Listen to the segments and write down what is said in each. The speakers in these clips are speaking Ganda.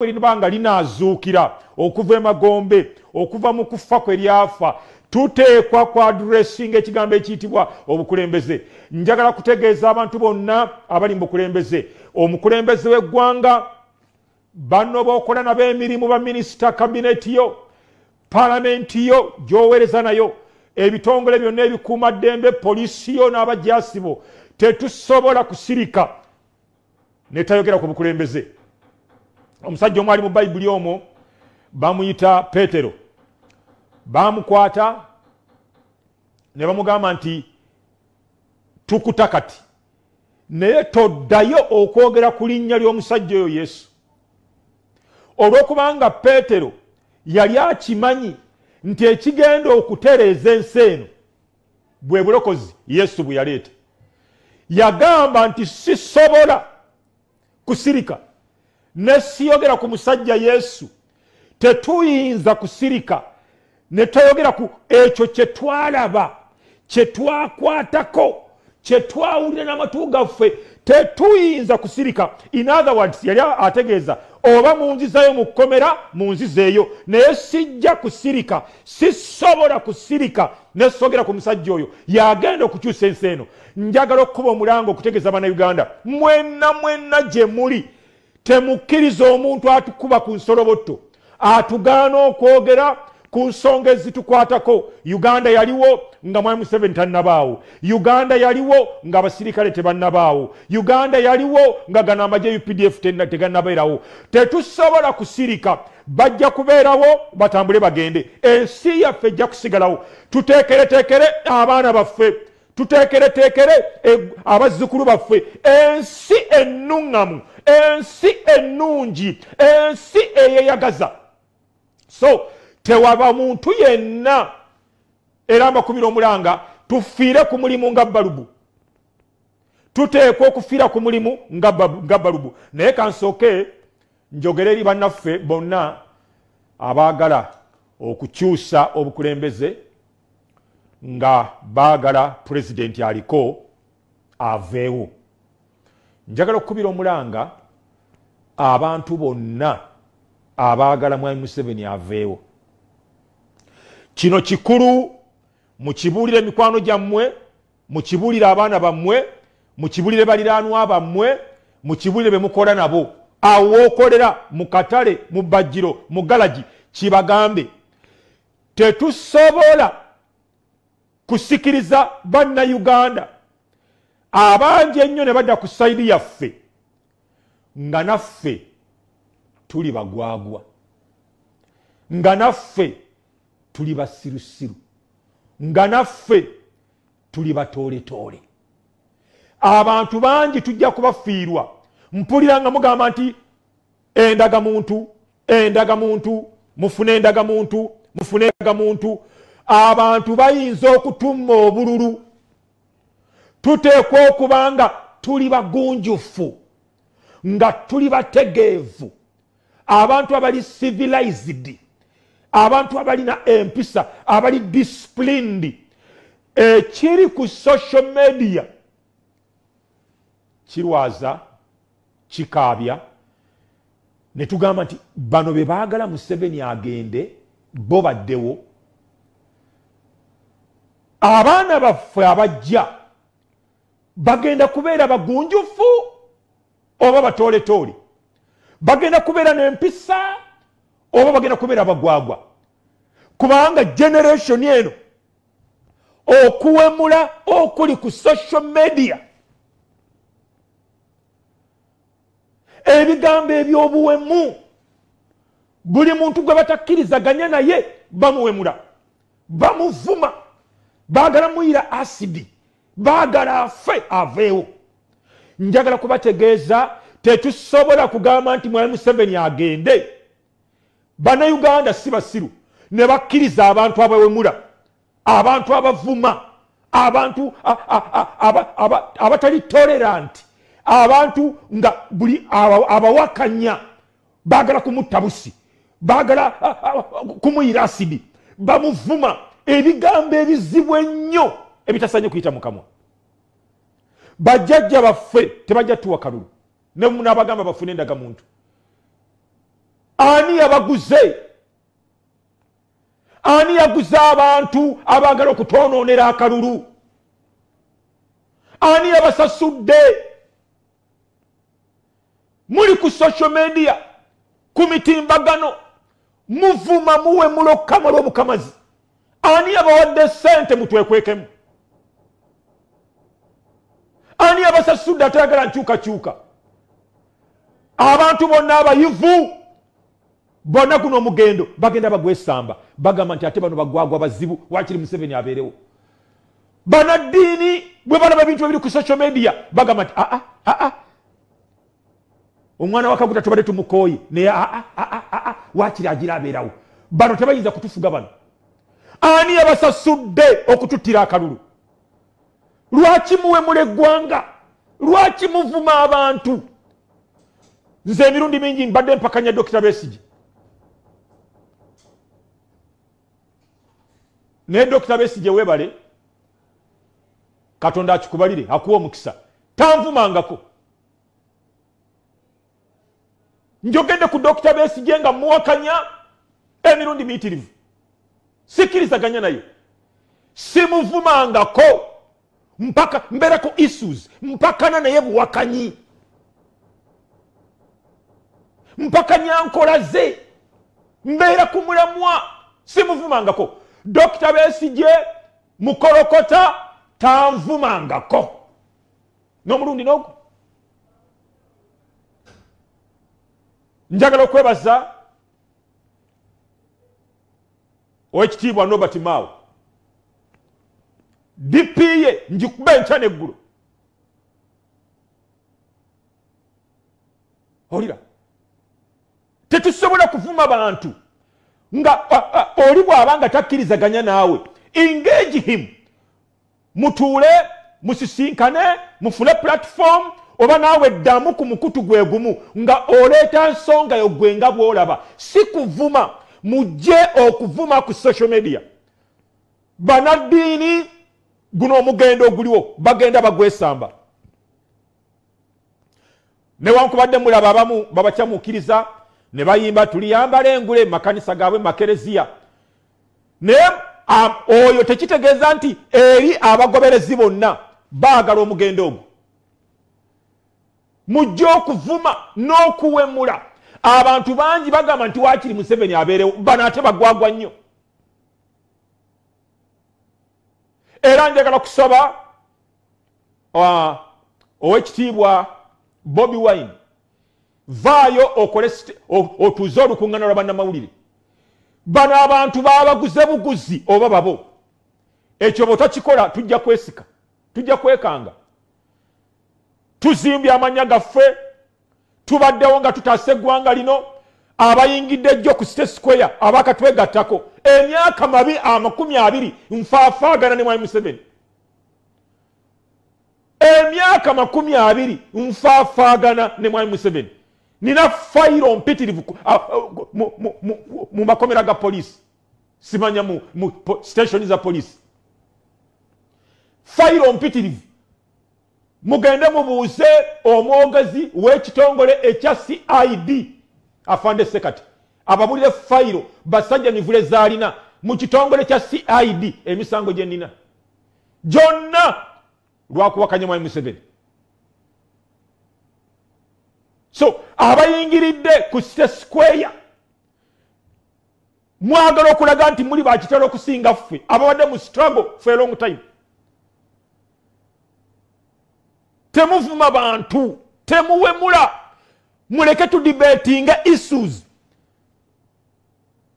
Bwe linaazuukira okuva emagombe, okuva mu kufa kwe lyafa, tuteekwa ku addressinga ekigambo ekiyitibwa obukulembeze. Njagala kutegeeza abantu bonna abali mu bukulembeze, omukulembeze w'eggwanga, banno b'okola nabo emirimu, baminisita, kabineti yo, palamenti yo gy'oweereza nayo, ebitongole byonna ebikuuma ddembe, poliisi yo n'abajaasi bo, tetusobola kusirika ne tayogera ku bukulembeze. Omusajja omu ali mu Bayibuli omwo bamuyita Peetero. Bamukwata ne bamugamba nti tukuta kati, naye toddayo okwogera ku linnya ly'omusajja oyo Yesu. Olw'okubanga Peetero yali akimanyi nti ekigenda okutereeza ensi eno bwe bulokozi Yesu bwe yaleeta, yagamba nti sisobola kusirika ne siyogera ku musajja Yesu. Tetuyinza kusirika ne toyogera ku ekyo kye twalaba, kye twakwatako, kye twawulira n'amatu gaffe. Tetuyinza kusirika. In other words, yali ategeeza oba munzizayo mu kkomera, munzizeeyo, naye sijja kusirika, sisobola kusirika ne sogera ku musajja oyo yagenda okukyusa ensi eno. Njagala okukuba omulanga okutegeeza Bannayuganda mwenna mwenna gye muli, temukkiriza omuntu atukuba ku nsolobotto, atugaana okwogera ku nsonga ezitukwatako. Uganda yaliwo nga Mwami Museveni tannabaawo. Uganda yaliwo nga abasirikale tebannabaawo. Uganda yaliwo nga gano amagye UPDF tegannabeerawo. Tetusobola kusirika. Bajja kubeerawo, batambule bagende, ensi yaffe ejja kusigalawo. Tuteekereteekere abaana baffe, tuteekereteekere abazzukulu baffe ensi ennuŋŋamu, ensi ennungi, ensi eyeyagaza. So tewaba muntu yenna, era mbakubira omulanga, tufiire ku mulimu nga balubu. Tuteekwa okufiira ku mulimu nga balubu. Naye kansooke njogere eri bannaffe bonna abaagala okukyusa obukulembeze nga baagala pulezidenti aliko aveewo. Njagala okukubira omulanga abantu bonna abaagala Mwami Museveni aveewo. Kino kikulu, mukibuulire emikwano gyammwe, mukibuulire abaana bammwe, mukibuulire baliraanwa bammwe, mukibuulire be mukola nabo, awo wookolera, mu katale, mu bbajjiro, mu galagi, kibagambe. Tetusobola kusikiriza Bannayuganda abangi ennyo ne badda ku side yaffe nga naffe tuli bagwagwa, nga naffe tuli basirusiru, nga naffe tuli batooletoole. Abantu bangi tujja kubafiirwa. Mpulira nga mugamba nti endagamuntu, endagamuntu, mufune endagamuntu, mufune endagamuntu. Abantu bayinza okutumma obululu. Tuteekwa okuba nga tuli bagunjufu, nga tuli bategeevu, abantu abali civilized, abantu abalina empisa, abali disciplined. Ekiri ku social media kirwaza, kikaabya, ne tugamba nti bano be baagala Museveni agende, bo baddewo. Abaana baffe abajja bagenda kubeera bagunjufu oba batooletoole? Bagenda kubeera n'empisa oba bagenda kubeera bagwagwa? Kubanga generation eno, okuwemula okuli ku social media, ebigambo ebyobuwemu, buli muntu gwe batakkirizaganya naye bamuwemula, bamuvuma, baagala muyira asidi, baagala afe aveewo. Njagala kubategeeza, tetusobola kugamba nti Mwami Museveni agende, Bannayuganda si basiru ne bakkiriza abantu abawemula, abantu abavuma, abantu abatali tolerant, abantu nga buli abawakanya baagala kumutta busi, baagala kumuyira asidi, bamuvuma ebigambo ebizibu ennyo ebitasanye kuyita mu kamwa. Bajjajja baffe tebajja tuwa kalulu ne n'abagamba bafune endagamuntu. Ani yabaguze? Ani yaguze abantu abaagala okutwonoonera akalulu? Ani yabasasudde? Muli ku social media, ku mitimbagano, muvuma, muwemula okukamala obukamazi. Ani yabawadde ssente mutwekwekemu? Ani yabasasudde atayagala nkyukakyuka? Abantu bonna abayivu bonna guno omugendo bagenda bagwesamba, bagamba nti ate bano bagwagwa bazibu, wakiri Museveni abeerewo. Banaddiini bwe balaba ebintu ebiri ku social media bagamba nti aa aa, omwana wa Kaguta tubadde tumukooye, naye aa aa aa, wakiri agira abeerawo, bano tebayinza kutufuga bano. Ani yabasasudde okututtira akalulu? Lwaki muwemula eggwanga? Lwaki muvuma abantu? Nze emirundi mingi mbadde mpakanya Dr. Besigye, naye Dr. Besigye weebale, Katonda akikubalire, akuwa omukisa, tanvumangako. Njogedde ku Dr. Besigye nga muwakanya emirundi miyitirivu, sikkirizaganya naye, simuvumangako, mpaka mbeerako issues, mpakana naye buwakanyi, mpakanya nkola ze, mbeera ku mulamwa, simuvumangako. Dr. Besigye mukolokota tanvumangako n'omulundi n'ogwo. Njagala okwebaza owekitiibwa Norbert Mao, DP ye njikuba enkya n'eggulo. Olira tetusobola kuvuma bantu nga oli bw'aba nga takkirizaganya naawe, engage him, mutuule musisinkane, mufune platform, oba naawe ddamu ku mukutu gwe gumu nga oleeta nsonga yo gwe nga bw'olaba, si kuvuma. Mujje okuvuma ku social media. Banaddiini guno omugendo oguliwo bagenda bagwesamba, newankubadde mulaba abamu babakyamuukiriza ne bayimba tuliyambala engule mu makanisa gaabwe, mu makereziya, naye oyo tekitegeeza nti eri abagoberezi bonna baagala omugendo ogwo. Mujje okuvuma n'okuwemula. Abantu bangi bagamba nti waakiri Museveni abeerewo, bano ate bagwagwa nnyo. Era njagala kusaba owekitiibwa Bobi Wine, vaayo okole otuuze olukuŋŋaana lwa bannamawulire. Bano abantu babaguze buguzi oba babo. Ekyo bw'otakikola tujja kwesika, tujja kwekanga. Tuzimbye amannya gaffe, tubaddewo nga tutaasa eggwanga lino. Abayingidde jjo ku City Square abakatwegattako emyaka mabi 20 nfaafaagana ne Mwami Museveni, emyaka 20 nfaafaagana ne Mwami Museveni. Nina fayiro mpitirivu mu makomera ga poliisi, simanya mu station za poliisi, fayiro mpitirivu. Mugende mubuuze omwogezi w'ekitongole ekya CID Afande Sekati, ababulire fayiro basajja mivule zaalina mu kitongole kya CID, emisango gye nnina gyonna lwakuwakanya Mwami Museveni. So abayingiridde ku City Square mwagala okulaga nti muli bakitalo okusinga ffe ababadde mu struggle for a long time. Temuvuma bantu, temuwemula, muleke tudebatinga issues.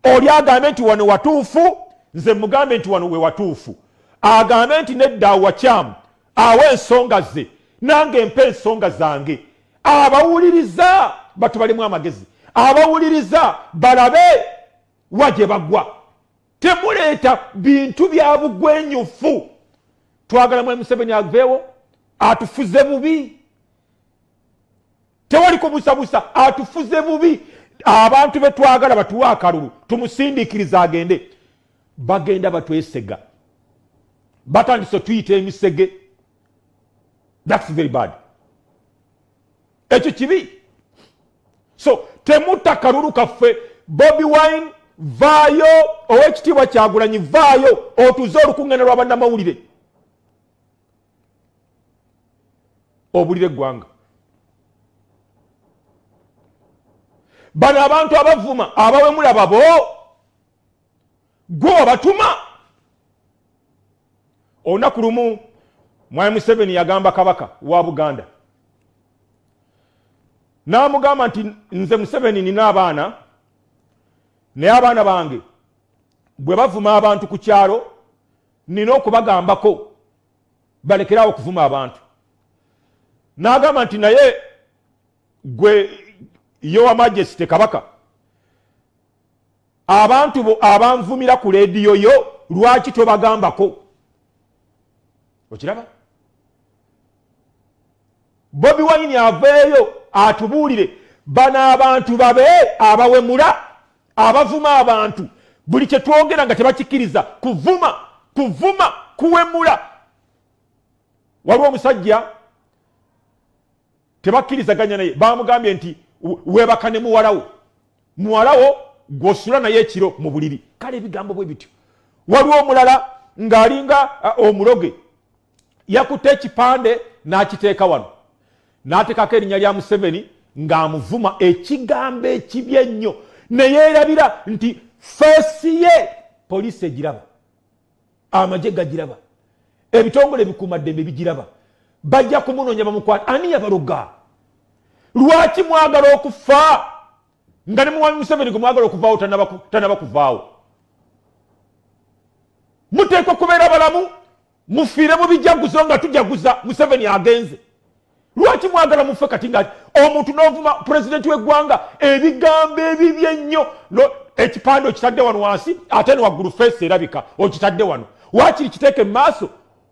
Oli agambe nti wano watuufu, nze mugambe nti wano we watuufu. Agambe nti nedda wakyamu, awe ensonga ze, nange mpe ensonga zange. Abawuliriza batubalemu amagezi, abawuliriza balabe wa gye bagwa. Temuleeta bintu bya bugwenyufu. Twagala Mwami Museveni aveewo, atufuze bubi, tewali kubusabusa, atufuze bubi. Abantu betwagala batuwe akalulu, tumusindiikiriza agende. Bagenda batwesega, batandise tuyita emisege. That's very bad, ekyo kibi. So temutta kalulu kaffe. Bobi Wine vaayo, owekitiibwa Kyagulanyi vaayo otuze olukuŋŋaana lwa bannamawulire obulire eggwanga. Bano abantu abavuma abawemula babo gwe wabatuma. Olunaku lumu Mwami Museveni yagamba kabaka wa Buganda, n'amugamba nti nze Museveni nina abaana, naye abaana bange bwe bavuma abantu ku kyalo nina okubagambako balekerawo okuvuma abantu. N'agamba nti naye gwe Your Majesty kabaka, abantu bo abanvumira ku leediyo yo lwaki tobagambako? Okiraba? Bobi Wine aveeyo atubuulire bano abantu babe abawemula abavuma abantu, buli kye twogera nga tebakikkiriza, kuvuma kuvuma kuwemula. Waliwo omusajja tebakkirizaganya naye, bamugambye nti weebaka ne muwalawo, muwalawo gw'osula naye ekiro mu buliri. Kale ebigambo bwe bityo. Waliwo omulala ng'alinga omuloge, yakutte ekipande n'akiteeka wano, n'ateekako erinnya lya Museveni ng'amuvuma ekigambo ekibi ennyo, ne yeerabira nti feesi ye poliisi egiraba, amagye gagiraba, ebitongole ebikuumaddembe bigiraba, bajja kumunoonya bamukwata. Ani yabaloga? Lwaki mwagala okufa nga ne Mwami Museveni gwe mwagala okuvaawo tanaba kuvaawo? Muteekwa kubeera balamu, mufiire mu bijaguzo nga tujaguza Museveni agenze. Lwaki mwagala mufe kati nga omuntu n'ovuma pulezidenti w'eggwanga ebigambo ebibi ennyo? Ekipande okitadde wano wansi, ate ne waggulu feesi erabika okitadde wano. Waakiri kiteeke mu maaso,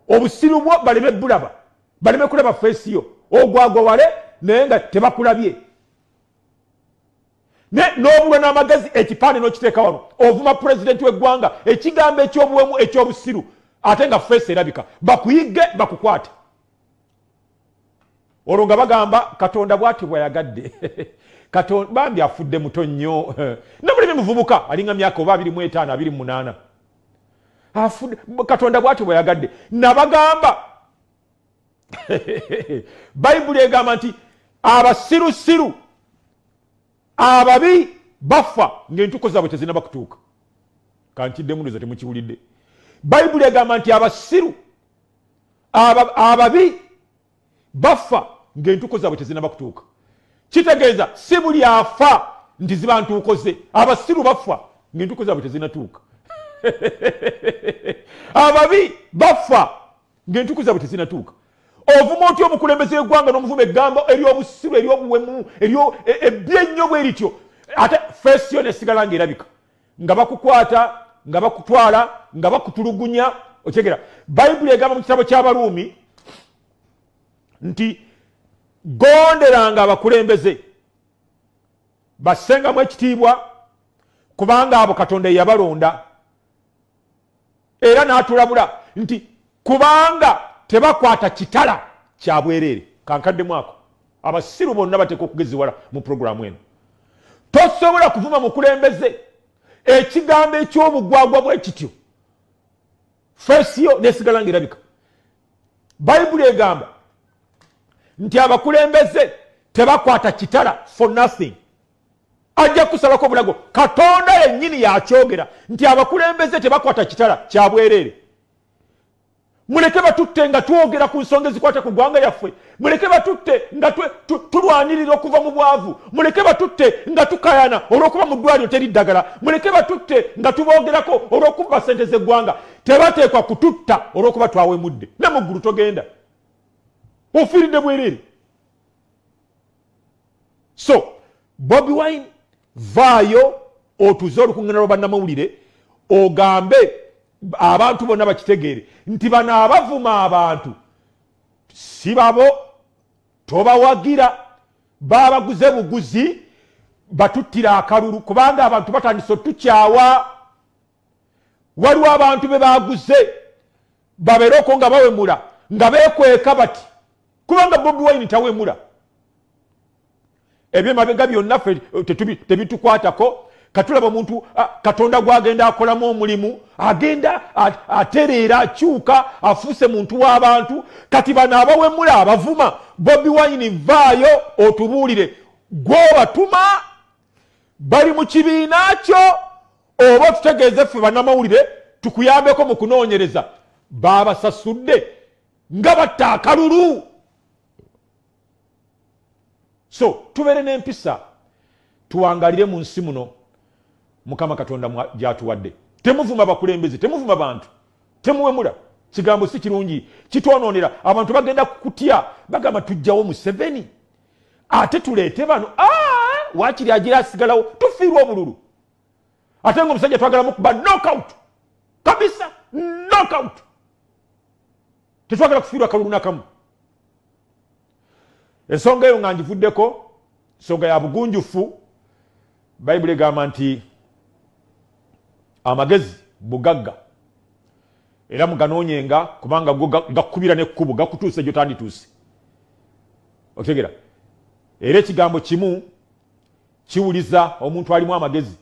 obusiru bwo baleme bulaba, baleme kulaba feesi yo, ogwagwa wale naye nga tebakulabye. N'obulwa n'amagezi ekipande n'okiteeka wano, ovuma pulezidenti w'eggwanga ekigambo eky'obuwemu eky'obusiru, ate nga feesi erabika, bakuyigge bakukwate. Olwo nga bagamba Katonda bw'ati bw'ayagadde. Bambi afudde muto nnyo, nabulimi muvubuka alinga myaka oba 25 28, afudde. Katonda bw'ati bw'ayagadde. Nabagamba Bayibuli egamba nti abasirusiru ababi bafa ng'entuko zaabwe tezinnaba kutuuka. Kankiddemu ndoza temukiwulidde. Bayibuli egamba nti abasiru ababi bafa ng'entuko zaabwe tezinnaba kutuuka. Kitegeeza si buli afa nti ziba ntuuko ze. Abasiru bafa ng'entuko zaabwe tezinnatuuka. Ababi bafa ng'entuko zaabwe tezinnatuuka. Ovuma otya omukulembeze w'eggwanga n'omuvuma eggambo ery'obusiru ery'obuwemu ebbi ennyo bwe lityo, ate feesi yo nesigala ng'erabika, nga bakukwata, nga bakutwala, nga bakutulugunya. Okyegera Bayibuli egamba mu kitabo ky'Abaruumi nti gonderanga abakulembeze, bassengamu ekitiibwa, kubanga abo Katonda yabalonda. Era n'atulabula nti kubanga tebakwata kitala kya bwereere. Kankaddemu ako, abasiru bonna bateekwa okugeziwala mu puroguramu eno. Tosobola kuvuma mukulembeze ekigambo eky'obugwagwa bwe kityo, feesi yo nesigala ng'erabika. Bayibuli egamba nti abakulembeze tebakwata kitala for nothing. Ajja kusalako obulago. Katonda yennyini yakyogera nti abakulembeze tebakwata kitala kya bwereere. Muleke batutte nga twogera ku nsonga ezikwata ku ggwanga lyaffe. Muleke batutte nga tulwanirira okuva mu bwavu. Muleke batutte nga tukayana olw'okuba mu ddwaliro teri ddagala. Muleke batutte nga tuboogerako olw'okubba ssente z'eggwanga. Tebateekwa kututta olw'okuba twawemudde. Ne mu ggulu togenda, ofiiridde bwereere. So Bobi Wine vaayo otuze olukuŋŋaana lwa bannamawulire, ogambe abantu bonna bakitegeere nti bano abavuma abantu si babo, tobawagira, babaguze buguzi, batuttira akalulu, kubanga abantu batandise otukyawa. Waliwo abantu be baguze babeereko nga bawemula, nga beekweka bati, kubanga Bobi Wine tawemula. Ebyemabega byonna ffe tebitukwatako. Katulaba omuntu Katonda gwagenda akolamu omulimu, agenda atereera, akyuka, afuuse muntu w'abantu. Kati bano abawemula abavuma Bobi Wine, vaayo otubuulire gw'obatuma bali mu kibiina kyo, oba tutegeeze ffe bannamawulire tukuyambeko mu kunoonyereza. Babasasudde nga batta akalulu. So tubeere n'empisa, tuwangalire mu nsi muno Mukama Katonda gy'atuwadde. Temuvuma bakulembeze, temuvuma bantu, temuwemula. Kigambo si kirungi, kitwonoonera. Abantu bagenda kukutya, bagamba tujjawo Museveni ate tuleete bano, waakiri agira asigalawo, tufiirwa obululu. Ate nga omusajja twagala mukuba knockout kabisa, knockout. Tetwagala kufiirwa kalulu nakamu. Ensonga eyo nga ngivuddeko, nsonga ya bugunjufu. Bayibuli egamba nti amagezi bugagga, era muganoonyenga kubanga go gakubira n'ekkubo, gakutuuse gy'otandituuse. Otegera? Era ekigambo kimu kiwuliza omuntu alimu amagezi.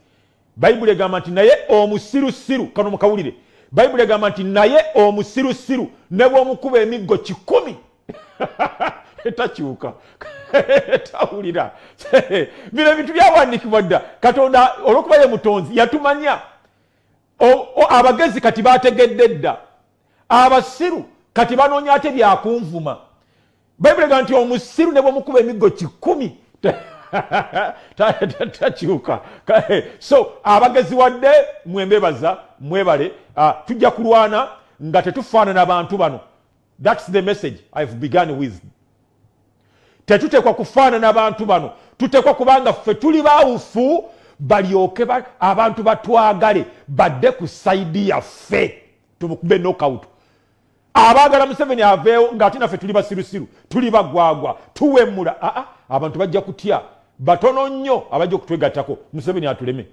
Bayibuli egamba nti naye omusirusiru, kano mukawulire, Bayibuli egamba nti naye omusirusiru ne bw'omukuba emiggo 1,000 takyuka, tawulira. Bino ebintu byawandiikibwa dda. Katonda olw'okuba ye mutonzi yatumanya. Abagezi kati bategedde dda, abasiru kati banoonya ate byakunvuma. Bayibuli egamba nti omusiru ne bw'omukuba emiggo 1,000 takyuka. So abagezi wadde mwembebaza, mwebale. Tujja kulwana nga tetufaanana bantu bano. That's the message I've begun with. Tetuteekwa kufaanana bantu bano, tuteekwa kubanga ffe tuli baawufu, balyoke abantu batwagale badde ku saidi yaffe, tumukube knockout. Abaagala Museveni aveewo ng'ate naffe tuli basirusiru, tuli bagwagwa, tuwemula. Abantu bajja kutya, batono nnyo abajja okutwegattako, Museveni atuleme.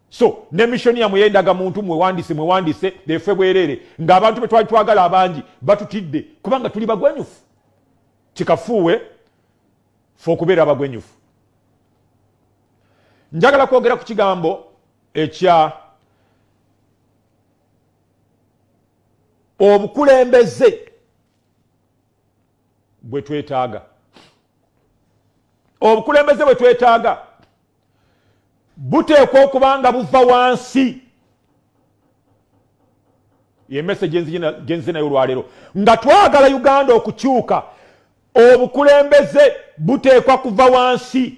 So ne mission yammwe yendaga muntu, mwewandise, mwewandise efe bwerere, ng'abantu be twali twagala abangi batutidde kubanga tuli bagwenyufu. Kikafuuwe fe okubeera abagwenyufu. Njagala kwogera ku kigambo ekya obukulembeze bwe twetaaga. Obukulembeze bwe twetaaga buteekwa okuba nga buva wansi. Ye message gye nzize nayo olwaleero. Nga twagala Uganda okukyuka, obukulembeze buteekwa kuva wansi.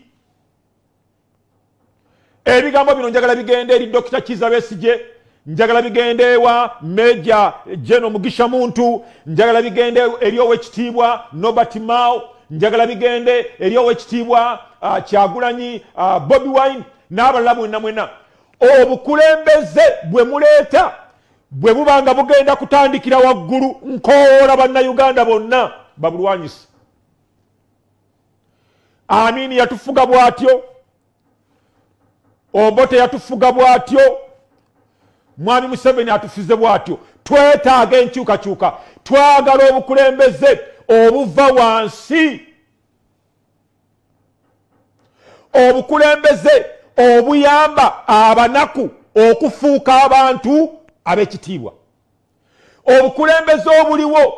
Ebigambo bino njagala bigende eri Dr. Kizza Besigye, njagala bigende ewa Major General Mugisha Muntu, njagala bigende eri owekitiibwa Norbert Mao, njagala bigende eri owekitiibwa Kyagulanyi, Bobi Wine n'abalala mwenna mwenna. Obukulembeze bwe muleeta bwe buba nga bugenda kutandikira waggulu, nkowoola bannayuganda bonna babulwanyise. Amini yatufuga bw'atyo, Obote yatufuga bw'atyo, Mwami Museveni atufuze bw'atyo. Twetaaga enkyukakyuka, twagala obukulembeze obuva wansi, obukulembeze obuyamba abanaku okufuuka abantu ab'ekitiibwa, obukulembeze obuliwo.